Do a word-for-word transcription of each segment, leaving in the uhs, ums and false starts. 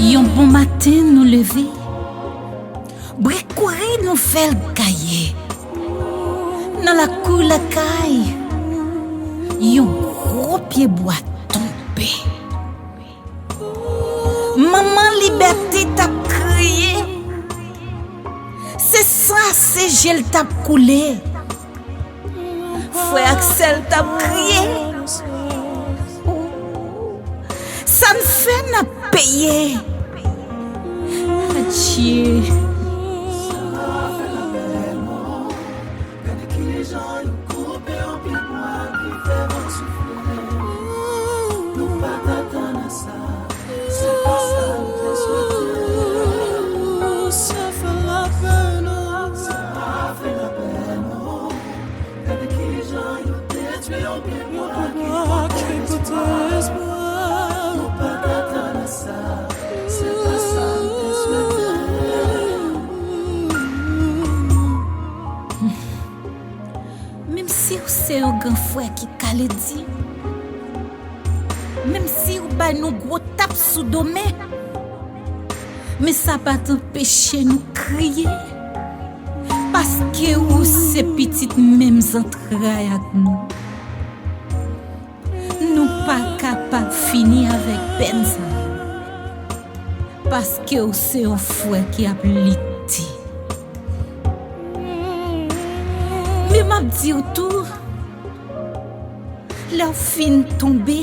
Yon bon maten, nou leve. Bri kouri nou fè l gaye. Nan lakou lakay, yon gwo pyebwa tonbe. Manman Libète t ap kriye. Se san, se je l t ap koule. Frè ak sè l t ap kriye. Sa n fè n ap peye. Adye. Sa fè lapèn, oh. Sa fè lapèn, oh. Gade kijan yo detwi yon pyebwa ki pote espwa. Nou pa t atann a sa. Se pa sa m te swete. Menm si w se yon gran frè ki ka ledi, menm si w bay nou gwo tap sou do, men, men sa pa t anpeche nou kriye, paske ou se pitit menm zantray ak nou. Nou pa kapab fini avèk pèn sa, paske w se yon frè ki ap lite. Men m ap di w tou, lè w fin tonbe,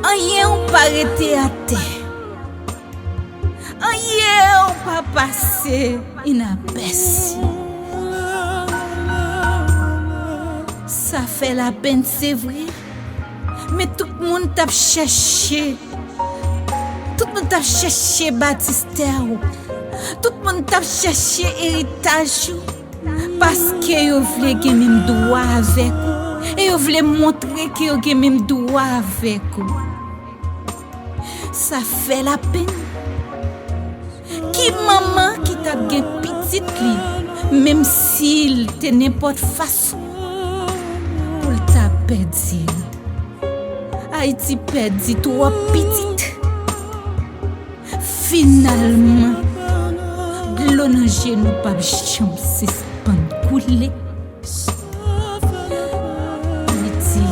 anyen w pa rete atè. Anyen w pa pase inapèsi. Sa fè lapèn, se vre, men tout moun t ap chèche, tout moun t ap chèche batistè w. Tout moun t ap chèche eritaj ou, paske yo vle gen menm dwa avèk ou, e yo vle montre ke yo gen menm dwa avèk ou. Sa fè lapèn. Ki manman ki t ap gen pitit li, menm si l te nenpòt fason, pou l ta pèdi l? Ayiti pèdi twòp pitit. Finalman, dlo nan je nou p ap janm sispann koule. Ayiti,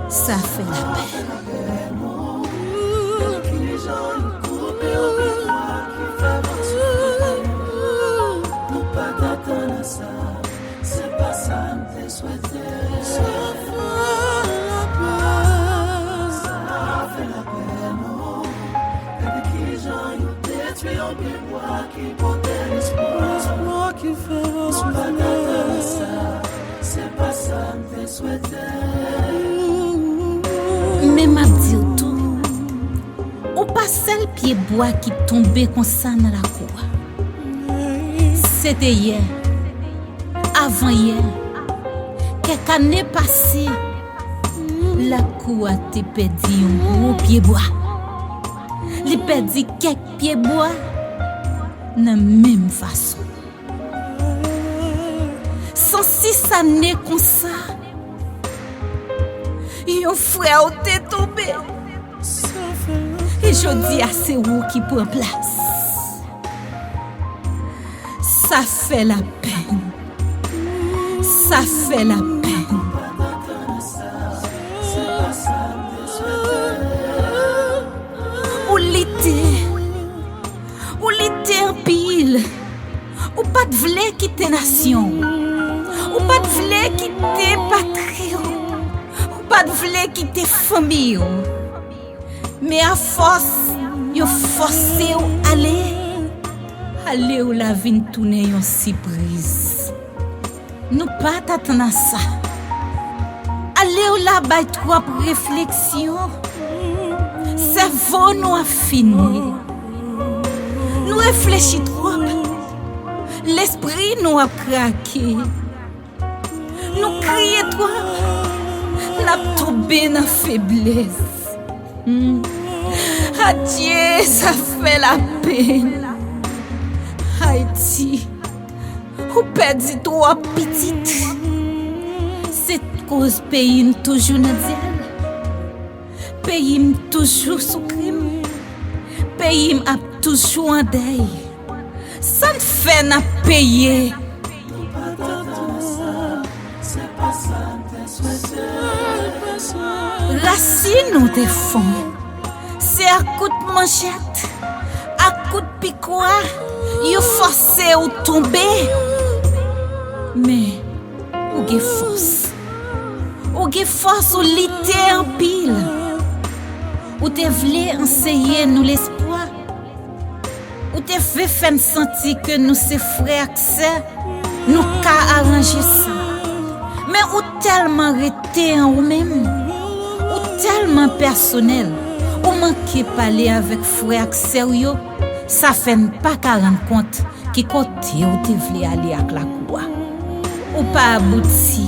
sa fè lapèn. Sa fè lapèn, oh. Gade kijan yo detwi yon pyebwa ki pote lespwa. Lespwa ki fè nou soufle. Nou pa t atann sa. Se pa sa m te swete. Men m ap di w tou, ou pa sèl pyebwa ki tonbe konsa nan lakou a. Se te yè, avan yè, kèk ane pase, lakou a te pèdi yon gwo pyebwa. Li pèdi kèk pyebwa nan menm fason. San sis ane konsa, yon frè w te tonbe. E jodi a, se ou ki pran plas. Sa fè lapèn. Sa fè lapèn. Ou lite. Ou lite anpil. Ou pa t vle kite nasyon w. Ou pa t vle kite patri w. Ou pa t vle kite fanmi w. Men afòs yo fòse w ale, ale w la vin tounen yon sipriz. Nou pa t atann a sa. Ale w la bay twòp refleksyon. Sèvo nou ap fini. Nou reflechi twòp. Lespri nou ap krake. Nou kriye twòp. N ap tonbe nan feblès. Hmm. Adye, sa fè lapenn. Ayiti, ou pèdi twòp pitit. Se koz peyi m toujou nan dyèl. Peyi m toujou sou krim. Peyi m ap toujou an dèy. Sa n fè n ap peye. Rasin nou te fon. Se ak kout manchèt, ak kout pikwa, yo fòse w tonbe. Men, ou gen fòs. Ou gen fòs, ou lite anpil. Ou te vle anseye nou lespwa. Ou te vle fè n santi ke nou se frè ak sè, nou ka aranje sa. Men ou tèlman rete an ou menm, ou tèlman pèsonèl, ou manke pale avèk frè ak sè w yo, sa fè n pa ka rann kont ki kote ou te vle ale ak lakou a. Ou pa abouti,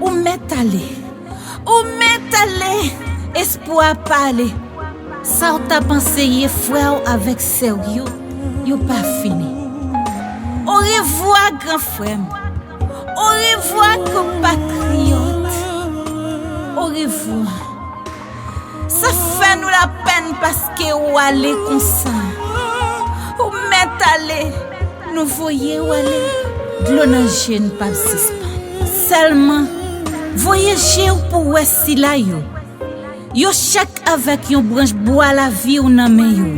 ou mèt ale. Ou mèt ale, espwa pa ale. Sa w t ap anseye frè w avèk sè w yo, yo pa fini. Orevwa, gran frè m. Orevwa, konpatriyòt. Orevwa. Sa fè nou lapenn paske w ale konsa. Ou mèt ale, nou voye w ale. Dlo nan je n p ap sispann. Sèlman, voye je w pou w wè sila yo. Yo chak avèk yon branch bwa lavi w nan men yo.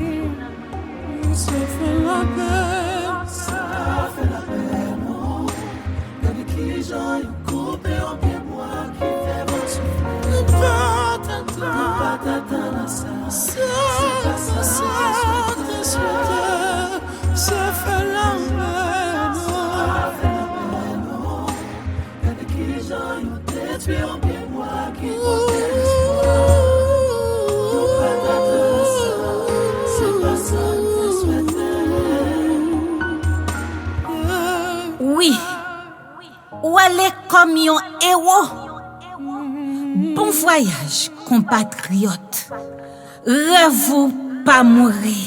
Sa fè lapenn. Sa fè lapenn, oh. Gade kijan yo koupe yon pye bwa ki fè van soufle. Nou pa t atann. Nou pa t atann a sa. Se pa sa n te swete. Sa fè lapenn, oh. Sa fè lapenn, oh. Gade kijan yo detwi yon pye bwa ki pote lespwa. Nou pa t atann sa. Se pa sa n te swete. Wi, ou ale kòm yon ewo. Bon vwayaj, konpatriyòt. Rèv ou pa mouri.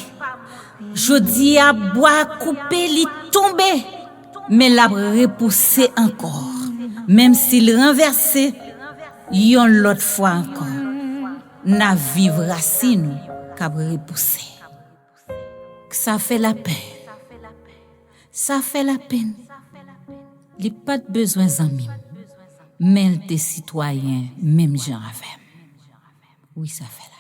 Jodi a, bwa koupe, li tonbe. Men l ap repouse ankò. Menm si l ranvèse, yon lòt fwa ankò, n a viv rasin ou k ap repouse. Sa fè lapenn. Sa fè lapenn. Li pa t bezwen zanmi m, men l te sitwayen menm jan avè m. Wi, sa fè lapenn.